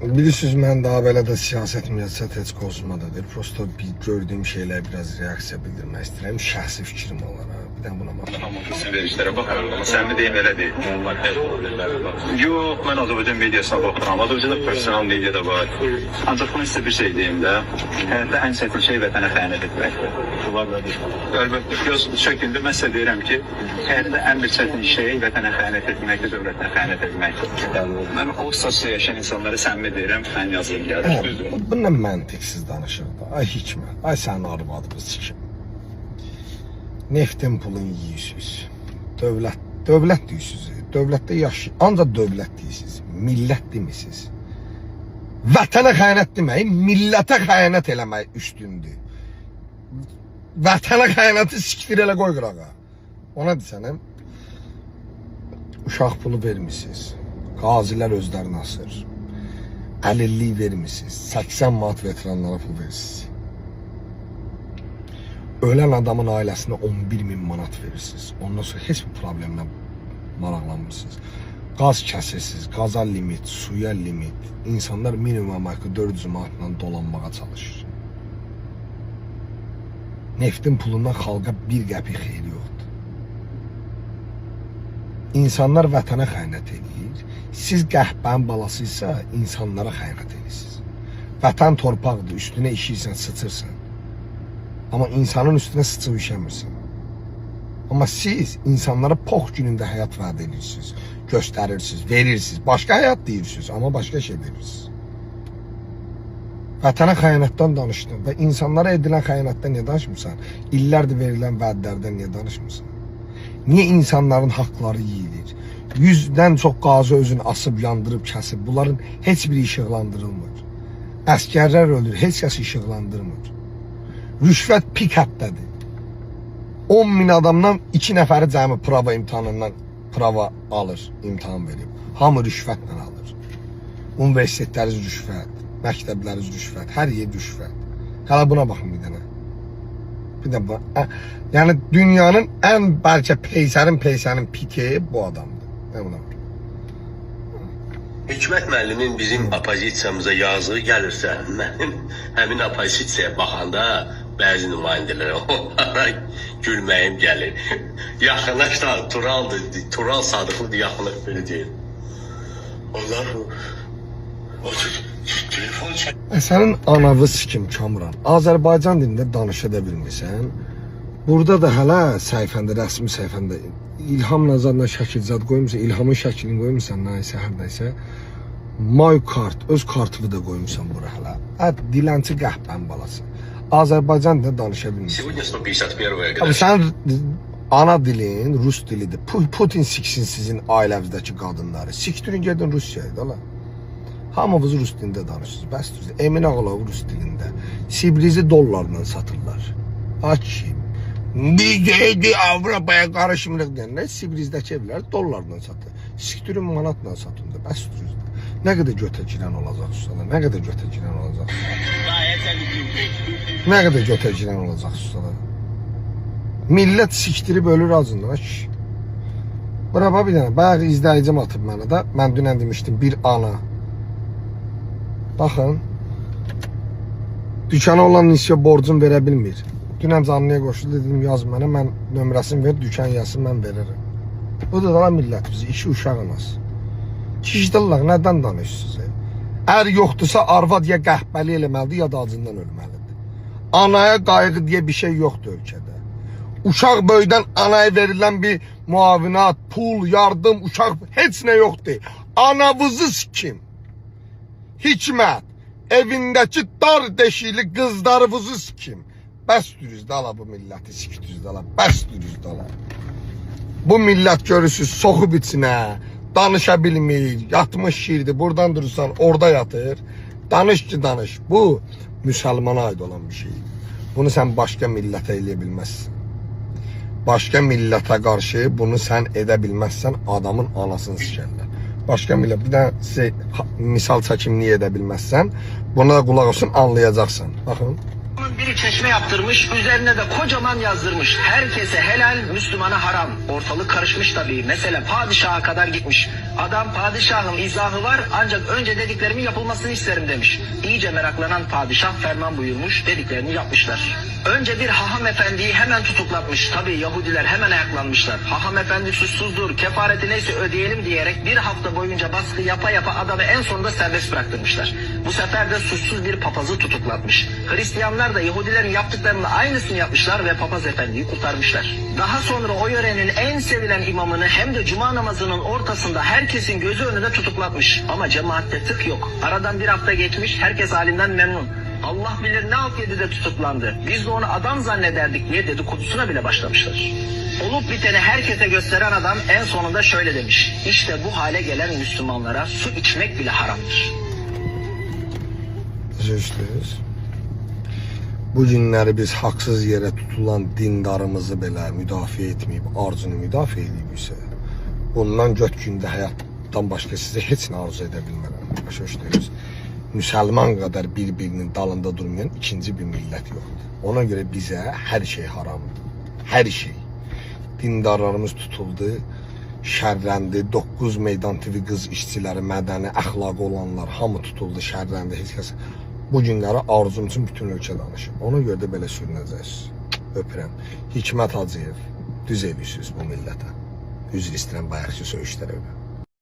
Bilirsiniz, mən daha belə də siyasət, miyasət heç qozmadı. Prosto bir gördüyüm şeylərə biraz reaksiya bildirmək istəyirəm, şəxsi fikrim olaraq. Bir də buna bax. Hamı verilişlərə baxıram, amma səmimi deyim elə deyil. Onlar Yox, mən Azərbaycan mediasına baxıram. Azərbaycanda professional media da var. Ancaq bunu sizə bir şey deyim də. Həyatda ən çətin şey vətənə xəyanət etməkdir. Əlbəttə, göz çəkildi. Mən sizə deyirəm ki, həyatda ən bir çətin şey vətənə xəyanət etməkdir, dövlətinə xəyanət etməkdir. Mən o statusda yaşayan insanlara səmimi deyirəm, ən yazığım gəlir. Hə, Düzdür. bu nə məntiqsiz danışır da. Ay Hikmət, ay sənin arvadını sikim. Neftin pulunu yeyirsiniz. Dövlət, dövlət deyirsiniz. Dövlətdə yaşay, ancaq dövlət deyirsiniz. Millət demisiniz. Vətənə xəyanət demək, millətə xəyanət eləmək üstündür. Vətənə xəyanəti siktir elə qoy qırağa. Ona desənəm, uşaq pulu vermisiniz. Qazilər özlərini asır. Əlillik vermisiniz. 80 manat veteranlara pul verirsiniz. Ölən adamın ailəsinə 11 min manat verirsiniz. Ondan sonra heç bir problemlə maraqlanmırsınız. Qaz kəsirsiniz, qaza limit, suya limit. İnsanlar minimum haqqı 400 manatla dolanmağa çalışır. Neftin pulundan xalqa bir qəpik xeyri yoxdur. İnsanlar vətənə xəyanət eləyir. Siz qəhbənin balasıysa insanlara xəyanət edirsiniz. Vətən torpaqdır, üstünə işirsən, sıçırsan. Amma insanın üstünə sıçıb işəmirsən. Amma siz insanlara pox günündə həyat vəd edirsiniz, göstərirsiniz, verirsiniz. Başqa həyat deyirsiniz, amma başqa şey verirsiniz. Vətənə xəyanətdən danışdın və insanlara edilən xəyanətdən niyə danışmırsan? İllərdir verilən vədlərdən niyə danışmırsan? Niyə insanların haqları yeyilir? 100-dən çox qazi özünü asıb, yandırıb, kəsib. Bunların heç biri işıqlandırılmır. Əskərlər ölür, heç kəs işıqlandırmır. Rüşvət pik həddədir. 10 min adamdan 2 nəfəri cəmi prava imtahanından prava alır, imtahan verib. Hamı rüşvətlə alır. Universitetləriniz rüşvət, məktəbləriniz rüşvət, hər yer rüşvət. Hələ buna baxın bir dənə. Bir də bu. Yəni dünyanın ən bəlkə peysərin piki bu adamdır. Nə buna bax. Hikmət müəllimin bizim oppozisiyamıza yazığı gəlirsə, mənim həmin oppozisiyaya baxanda bəzi nümayəndələrə onlara gülməyim gəlir. Yaxınlaşlar, Turaldır, Tural Sadıqlıdır, yaxınlaş belə deyir. Onlar o telefon çək. Sənin anavı sikim Kamran. Azərbaycan dilində danışa da bilmirsən. Burada da hələ səhifəndə, rəsmi səhifəndə İlham Nəzarla şəkil zad qoymusan, İlhamın şəklini qoymusan, nə isə, hər nə isə. My kart, öz kartını da qoymusan bura hələ. Ə, dilənçi qəhbənin balası. Azərbaycan dilində danışa bilmirsən. Сегодня 151-я Abi sənin ana dilin rus dilidir. Putin siksin sizin ailənizdəki qadınları. Siktirin gedin Rusiyaya da la. Hamınız rus dilində danışırsınız. Bəs düzdür. Emin Ağalov rus dilində. Sibrizi dollarla satırlar. Ay kişi. Biz Avropaya qarışmırıq deyənlər Sibrizdəki evləri dollarla satır. Siktirin manatla satın da. Bəs düzdür. Nə qədər götə girən olacaq da. Nə qədər götə girən olacaq. Nə qədər götə girən olacaq da. Millət siktirib ölür acından. Ay kişi. Bura bax bir dənə. Bayaq izləyicim atıb mənə də. Mən dünən demişdim bir ana. Baxın. Dükana olan nisyə borcun verə bilmir. Dünən canlıya qoşuldu, dedim yaz mənə, mən nömrəsini ver, dükan yazsın, mən verərəm. Bu da da millət bizi, iki uşaq anası. Kişdillah, nədən danışırsınız? Ər yoxdursa arvad ya qəhbəli eləməlidir, ya da acından ölməlidir. Anaya qayğı deyə bir şey yoxdur ölkədə. Uşaq böyüdən anaya verilən bir müavinat, pul, yardım, uşaq heç nə yoxdur. Anavızı sikim. Hikmət, evindəki dar deşikli qızlarınızı sikim. Bəs dürüz dala bu milləti sikdiriz dala. Bəs dürüz dala. Bu millət görürsüz soxub içinə, danışa bilmir, yatmış şirdir. Buradan durursan orada yatır. Danış ki danış. Bu müsəlmana aid olan bir şeydir. Bunu sən başqa millətə eləyə bilməzsən. Başqa millətə qarşı bunu sən edə bilməzsən, adamın anasını sikərlər. Başqa millət, bir dənə sizə misal çəkim niyə edə bilməzsən, buna da qulaq olsun, anlayacaqsan. Baxın. Adamın biri çeşme yaptırmış, üzerine de kocaman yazdırmış. Herkese helal, Müslümana haram. Ortalık karışmış tabii. Mesele padişaha kadar gitmiş. Adam padişahım izahı var ancak önce dediklerimin yapılmasını isterim demiş. İyice meraklanan padişah ferman buyurmuş, dediklerini yapmışlar. Önce bir haham efendiyi hemen tutuklatmış. Tabii Yahudiler hemen ayaklanmışlar. Haham efendi suçsuzdur, kefareti neyse ödeyelim diyerek bir hafta boyunca baskı yapa yapa adamı en sonunda serbest bıraktırmışlar. Bu sefer de suçsuz bir papazı tutuklatmış. Hristiyanlar da Yahudilerin yaptıklarının aynısını yapmışlar ve papaz efendiyi kurtarmışlar. Daha sonra o yörenin en sevilen imamını hem de cuma namazının ortasında herkesin gözü önünde tutuklatmış. Ama cemaatte tık yok. Aradan bir hafta geçmiş, herkes halinden memnun. Allah bilir ne alt yedi de tutuklandı. Biz de onu adam zannederdik diye dedikodusuna bile başlamışlar. Olup biteni herkese gösteren adam en sonunda şöyle demiş. İşte bu hale gelen Müslümanlara su içmek bile haramdır. Başa düşdünüz? Bu günləri biz haqsız yerə tutulan dindarımızı belə müdafiə etməyib, arzunu müdafiə edibiksə, bundan göt gündə həyatdan başqa sizə heç nə arzu edə bilmərəm. Başa düşdünüz? Müsəlman qədər bir-birinin dalında durmayan ikinci bir millət yoxdur. Ona görə bizə hər şey haramdır. Hər şey. Dindarlarımız tutuldu, şərləndi. 9 Meydan TV qız işçiləri, mədəni, əxlaqı olanlar hamı tutuldu, şərləndi. Heç kəs bu günləri arzum üçün bütün ölkə danışır. Ona görə də belə sürünəcəksiniz. Öpürəm. Hikmət Hacıyev, düz eləyirsiniz bu millətə. Üzr istəyirəm bayaqki söyüşlərə görə.